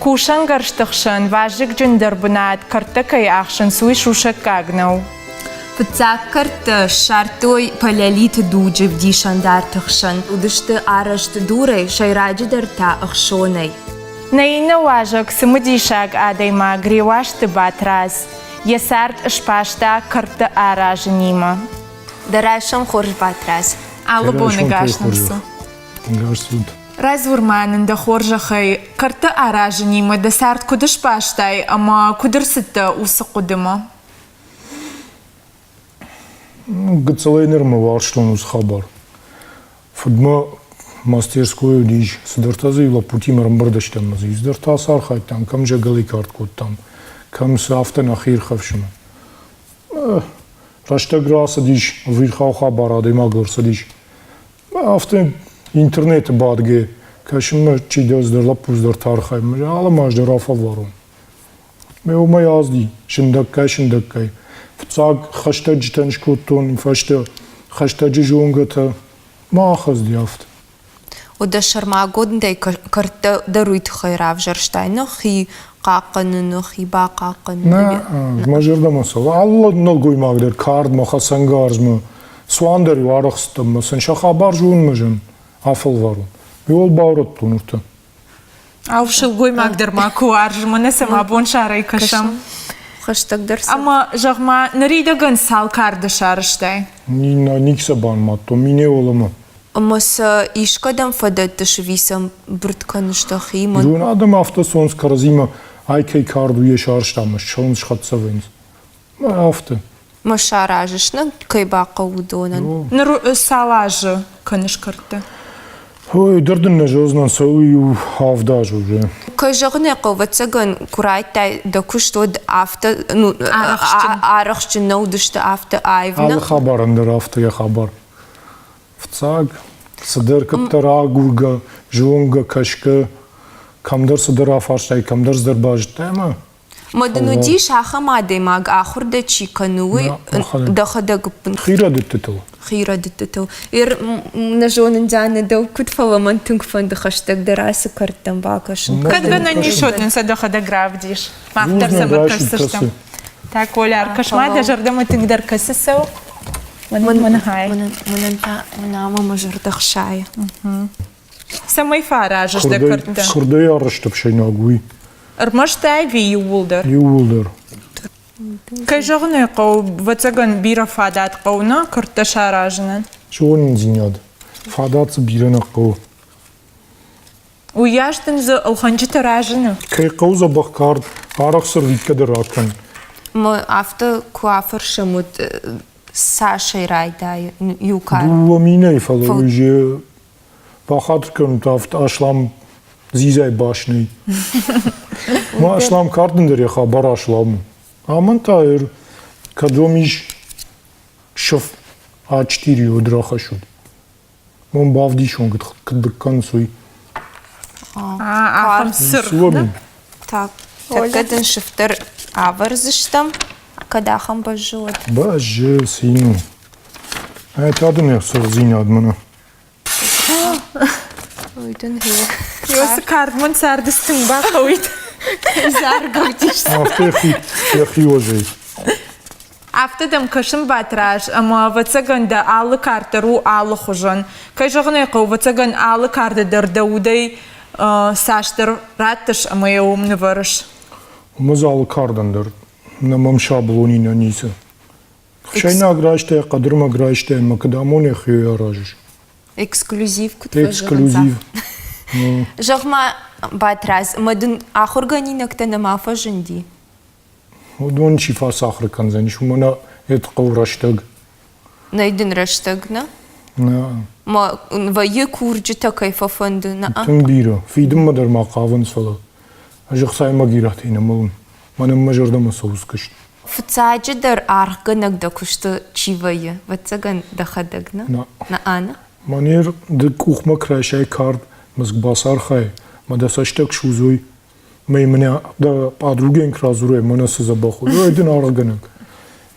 Кусӕнгӕрзты хсӕн вазыгджындӕр бынат кӕрдтӕ кӕй ахсынц, уый сусӕггаг нӕу. Фыццаг кӕрдтӕ ссардтой палеолиты дуджы вдисӕндарты хсӕн. Уыдысты арӕзт дурӕй, сӕйраджыдӕр та ӕхсонӕй. Нӕ иннӕ уазӕг цымыдисаг адӕймаг Реуазты Батрадз йӕ цард сбаста кӕрдтӕ аразынимӕ. Дӕ райсом хорз, Батрадз. Алы боны гас нӕм цы. Гас цуд. Радзур-ма нын дӕ хорзӕхӕй, кӕрдтӕ аразынимӕ дӕ цард куыд сбастай ӕмӕ куыд ӕрцыдтӕ уыцы хъуыдымӕ? Гыццылӕй нырмӕ уарзтон уыцы хабар. Фыдмӕ мастерской уыдис, цыдӕртӕ дзы лӕппутимӕ ӕрӕмбырд стӕм ӕмӕ дзы цыдӕртӕ ацархайдтам, кӕм зӕгӕлӕй кард кодтам, кӕм цы, афтӕ нӕхи ирхӕфсынмӕ. Рӕстӕг рацыдис, ӕвирхъау хабар адӕймагыл ӕрцыдис. Афтӕ интернеты бадгӕ кӕсынмӕ чидӕр цыдӕр лӕппу цыдӕр архайы, алы маз дӕр афӕлварон. Мӕ уымӕй азди сындӕггай-сындӕггай. Фыццаг хӕстӕджытӕн скодтон, фӕстӕ хӕстӕджы зонгӕтӕ ма ахӕцди афтӕ. Уӕдӕ сӕрмагондӕй кӕрдтӕ дӕр уый тыххӕй равзӕрстай, нӕ хи хъахъхъӕныны, хи бахъахъхъӕныны? Нӕ, мӕ зӕрдӕмӕ цӕуы. Алы нӕлгоймаг дӕр кардмӕ, хӕцӕнгарзмӕ, цуан дӕр-иу арӕхстӕн ӕмӕ сын сӕ хабар зонынмӕ зын афӕлварон. Иуыл баурӕдтон уыртӕ. Ау, сылгоймаг дӕр ма куы уарзы, мӕнӕ сӕм абонсарӕй кӕсӕм. Хӕстӕгдӕр Ӕмӕ, зӕгъ-ма, ныридӕгӕн цал карды сарӕзтай? Никсӕ банымадтон, минеуӕлӕмӕ. Ӕмӕ сӕ искӕдӕм фӕдӕттыс ӕви сӕм бырд кӕныс дӕхимӕ? Ирон адӕм афтӕ цӕуынц кӕрӕдзимӕ, ай кӕй кард у, йе сарӕзта ӕмӕ ссӕуынц, схӕццӕ вӕййынц. Афтӕ. Мӕ саразыс, нӕ кӕй бахъӕуы уыдонӕн? Ныр цал азы кӕныс кӕрдтӕ? Ой, дӕр дын нӕ зӕгъдзынӕн, цӕуы иу авд азы уже. Кӕй зӕгъын ӕй хъӕуы, ӕвӕццӕгӕн, куы райдтай дӕ куыст, уӕд афтӕ ну, арӕхстджын нӕ уыдысты, афтӕ аив. Алы хабарӕн дӕр афтӕ йӕ хабар. Фыццаг цыдӕр куыддӕр агургӕ, зонгӕ, кӕсгӕ, кӕмдӕр цыдӕр афарстай, кӕмдӕр цыдӕр базыдтай ӕмӕ Ма дын уыдис ахӕм адӕймаг, ахуыр дӕ чи кӕны, уый дӕхӕдӕг Хи рӕдыдтытыл. Хи рӕдыдтытыл. Нӕ зонын, Диана, дӕу куыд, фӕлӕ мӕн тынг фӕнды хӕстӕгдӕр ацы кӕрдтӕм бакӕсын. Кӕд гӕнӕн ис, уӕд нын сӕ дӕхӕдӕг равдис. Мах дӕр сӕм ӕркӕсдзыстӕм. Так, Оля, ӕркӕс-ма, дӕ зӕрдӕмӕ тынгдӕр кӕцы цӕуы? Мӕнӕн та мӕнӕ мӕ зӕрдӕ хсайы. Цӕмӕй фӕаразыс дӕ кӕрдтӕ? Куырдӕй арӕзт ӕфсӕйнаг уый. Ӕрмӕст ӕви иууылдӕр? Иууылдӕр. Кӕй зӕгъын ӕй хъӕуы, ӕвӕццӕгӕн, бирӕ фадат хъӕуы нӕ кӕрдтӕ саразынӕн. Зонындзинад. Фадат дзы бирӕ нӕ хъӕуы. Уыйас дын дзы ӕлхӕнджытӕ разыны? Кӕй хъӕуы дзӕбӕх кард, арӕх сырвитгӕ дӕр акӕн. Мӕ афтӕ куы афӕрсӕм, уӕд цасӕй райдайы иу кард? Дыууӕ минӕй, фӕлӕ уый же бахатыр кӕнут, афтӕ аслам дзидзай бас нӕй. Ма аслам кардын дӕр йӕ хабар аслам у. Амӕн та кӕд уӕм ис сыф А4 уӕд рахӕссут. Мон бавдисон, куыд кӕнынц, уый. Ахӕм цыргъ. Так, тӕккӕ дын сыфтӕр авӕрдзыстӕм, кӕд ахӕм бӕззы, уӕд. Бӕззы, цин у. Ай та дын ӕхцондзинад мӕнӕ. Ой, дын гъе. Цы кард мын царды тынг бахъӕуид. Заргӕвдис. Афтӕ йӕхи уӕзӕй. Афтӕ дӕм кӕсын, Батраз, ӕмӕ, ӕвӕццӕгӕн дӕ алы кард дӕр у алыхуызон. Кӕй зӕгъын ӕй хъӕуы, ӕвӕццӕгӕн, алы карды дӕр дӕ удӕй цасдӕр раттыс ӕмӕ йӕ уым нывӕрыс. Уымӕ дзы алы кардӕн дӕр нӕ мӕм шаблони нӕ ницы. Хсӕйнаг райстай, хъӕдырмӕг райстай ӕмӕ куыд амонӕ хиуӕй аразыс. Эксклюзив куыд Эксклюзив. Зӕгъ-ма, Батрадз, ӕмӕ дын ахуыргӕнинӕгтӕ нӕма фӕзынди? Уыдон чи фӕцахуыр кӕндзӕнис, уымӕн ӕд хъӕуы рӕстӕг. Нӕй дын рӕстӕг, нӕ? Нӕ. Ма вӕййы курджытӕ кӕй фӕфӕнды, нӕ? Тынг бирӕ. Фидынмӕ дӕр ма хъавынц, фӕлӕ ӕз ӕхцайы гирӕтӕй нӕ мӕлын. Мӕнӕн мӕ зӕрдӕмӕ цӕуы куыст. Фыццаджыдӕр аргъгӕнӕг дӕ куысты чи вӕййы? Ӕвӕццӕгӕн, дӕхӕдӕг, нӕ? Нӕ. Нӕ, ӕнӕ? Манер ды къухмӕ куы райсай кард, мызг бацархай, мӕ дӕ цӕстӕг судзой, мӕ мӕнӕ дӕ подругӕн куы радзурай, мӕнӕ цы дзӕбӕх у, уый дын аргъгӕнӕг.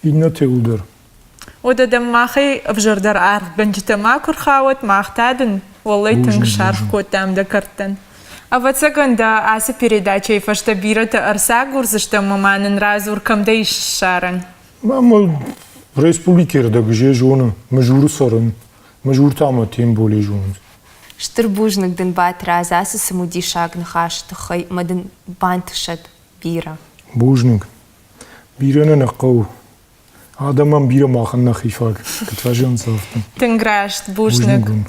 Иннӕтыл дӕр. Уӕдӕ дӕм махӕй ӕвзӕрдӕр аргъгӕнджытӕ макуы рхауӕд, мах та дын уӕллӕй тынг саргъ кодтам дӕ кӕрдтӕн. Ӕвӕццӕгӕн дӕ ацы передачӕйы фӕстӕ бирӕтӕ ӕрцагурдзыстӕм ӕмӕ ма нын радзур, кӕм дӕ ис ссарӕн. Мӕ республикӕйы рдӕг же зоны, Мызуры цӕрын. Мызур та мӕ Темболе зонынц. Стыр бузныг дын, Батрадз, ацы цымыдисаг ныхасы тыххӕй ӕмӕ дын бантысӕд бирӕ. Бузныг. Бирӕ нӕ нӕ хъӕуы. Адӕмӕн бирӕ махӕн нӕхи фаг. Куыд фӕзӕгъынц, афтӕ. Тынг раст, бузныг. Бузныг.